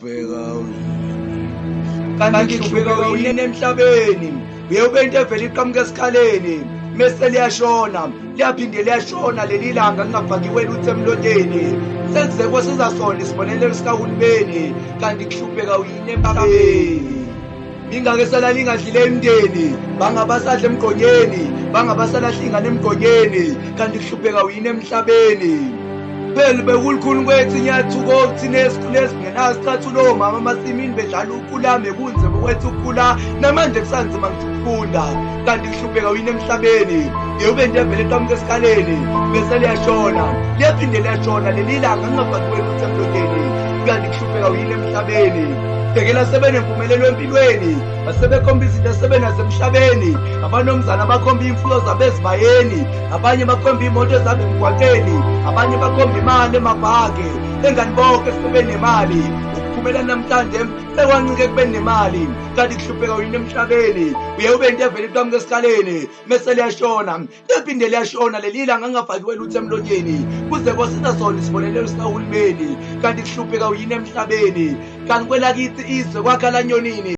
Kuhlupheka. Kanti kuhlupheka uyini emhlabeni? Uye ube into evela iqhamuka esikhaleni mese liyashona, liyaphinde liyashona leli langa kungafakiwe lutho emlonyeni. Sekuze kwasiza sona isibonelelo sikahulumeni, kanti kuhlupheka uyini emhlabeni? Mingake salala ingadlile imndeni, bangabasadla emgqonyeni, bangabasalahla ingane emgqonyeni, kanti kuhlupheka uyini emhlabeni? Phela bekulikhuni kwethu inyathuko thina esikhule singenasicathulo, omama amasimini bedlala ukulame, kunzima kwethu ukukhula, namanje kusanzima ngisho ukufunda, kanti kuhlupheka uyini emhlabeni? Yewube into evele eqhamuka esikhaleni bese liyashona, liyaphinde liyashona leli langa kungafakiwe lutho emlonyeni, kanti kuhlupheka uyini emhlabeni? Bhekela sebenempumelelo empilweni, basebekhomba izinto asebenazo emhlabeni, abanomzana bakhomba iy'mfuyo zabo ezibayeni, abanye bakhomba iy'moto zabo emgwaqeni, abanye bakhomba imali emabhange. Engani bonke sebenemali, ukuphumela namhlanje sekwancike ekubeni nemali, kanti kuhlupheka uyini emhlabeni? Uye ube into evele iqhamuka esikhaleni mese liyashona, liyaphinde liyashona leli langa kungafakiwe lutho emlonyeni, kuze kwasiza sona isibonelelo sikahulumeni, kanti kuhlupheka uyini emhlabeni? Kanti kwelakithi izwe kwakhala nyonini?